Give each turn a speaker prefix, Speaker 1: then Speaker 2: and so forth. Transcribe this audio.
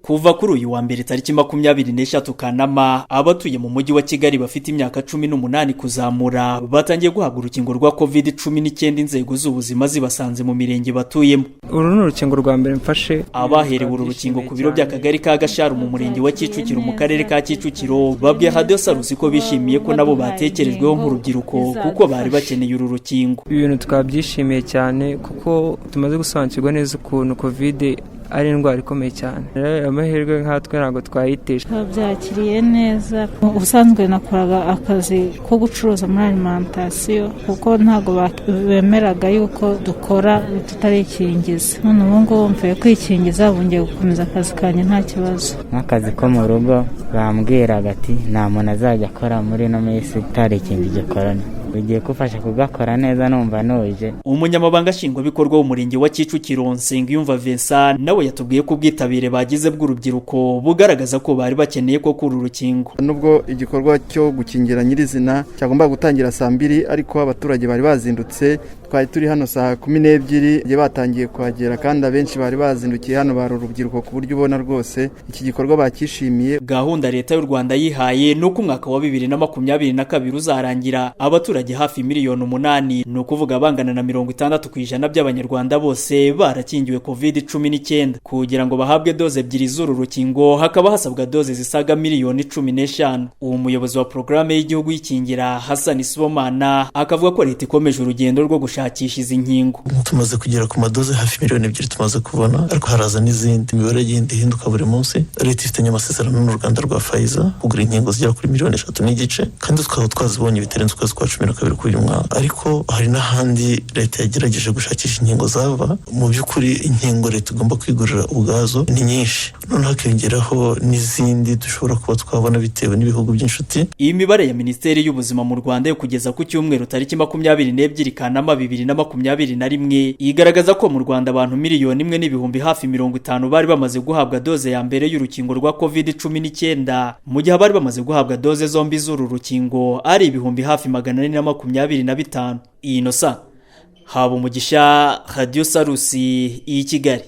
Speaker 1: Kuva kuri uyu wa mbere tariki 23 Kanama, abatuye mu mujyi wa Kigali bafite imyaka 18 kuzamura batangiye guhabwa urukingo rwa COVID-19, inzego z'ubuzima zibasanze mu mirenge batuyemo.
Speaker 2: Uru ni urukingo rwa mbere mfashe.
Speaker 1: Abaherewe uru rukingo ku biro by'akagari ka Gasharu mu murenge wa Kicukiro mu karere ka Kicukiro babwiye Radio Salus ko bishimiye ko nabo batekerejweho nk'urubyiruko, kuko bari bakeneye uru rukingo.
Speaker 2: Ibintu twabyishimiye cyane kuko tumaze gusobanukirwa neza ukuntu Covid ari indwara ikomeye cyane. Amahirwe nkatwe ntabwo twayitesha.
Speaker 3: Twabyakiriye neza. Ubusanzwe nakoraga akazi ko gucuruza muri alimentation, kuko ntabwo bemeraga yuko dukora tutarikingiza. None ubu ngubu mvuye kwikingiza, ubu ngiye gukomeza akazi kanjye nta kibazo.
Speaker 4: Nk'akazi ko mu rugo bambwiraga ati nta muntu azajya akora muri ino minsi utarikingije korona. Bigiye kufasha kugakora neza, numva nuje.
Speaker 1: Umunyamabanga nshingwabikorwa w'umurenge wa Kicukiro, Nsengiyumva Vincent, nawe yatubwiye ko ubwitabire bagize bw'urubyiruko bugaragaza ko bari bakeneye ko kuri uru rukingo.
Speaker 5: Nubwo igikorwa cyo gukingira nyirizina cyagomba gutangira saa 2, ariko abaturage bari bazindutse. Twari turi hano saa 12 batangiye kuhagera, kandi abenshi bari bazindukiye hano bari urubyiruko, ku buryo ubona rwose iki gikorwa bakishimiye.
Speaker 1: Gahunda Leta y'u Rwanda yihaye ni uko umwaka wa 2022 uzarangira abaturage hafi miliyoni 8, ni ukuvuga bangana na 60% by'Abanyarwanda bose, barakingiwe COVID-19. Kugira ngo bahabwe doze ebyiri z'uru rukingo hakaba hasabwa doze zisaga miliyoni 15. Uwo muyobozi wa porogaramu y'igihugu y'ikingira, Hassan Sibomana, akavuga ko leta ikomeje urugendo rwo gushakisha izi nkingo.
Speaker 6: Tumaze kugera ku madoze hafi miliyoni 2 tumaze kubona, ariko haraza n'izindi. Imibare igenda ihinduka buri munsi. Leta ifitanye amasezerano n'uruganda rwa Pfizer kugura inkingo zigera kuri miliyoni 3.5, kandi tukaba twazibonye bitarenze ukwezi kwa 12 k'uyu mwaka. Ariko hari n'ahandi leta yagerageje gushakisha inkingo zava. Mu by'ukuri inkingo leta igomba kwigurira ubwazo ni nyinshi, noneho hakiyongeraho n'izindi dushobora kuba twabona bitewe n'ibihugu by'inshuti.
Speaker 1: Iyi mibare ya Minisiteri y'Ubuzima mu Rwanda yo kugeza ku cyumweru tariki 22 Kanama 2021 igaragaza ko mu Rwanda abantu miliyoni 1 n'ibihumbi hafi 50 bari bamaze guhabwa doze ya mbere y'urukingo rwa COVID-19, mu gihe abari bamaze guhabwa doze zombi z'uru rukingo ari ibihumbi hafi 425. Inosa haba umugisha, Radio Salus i Kigali.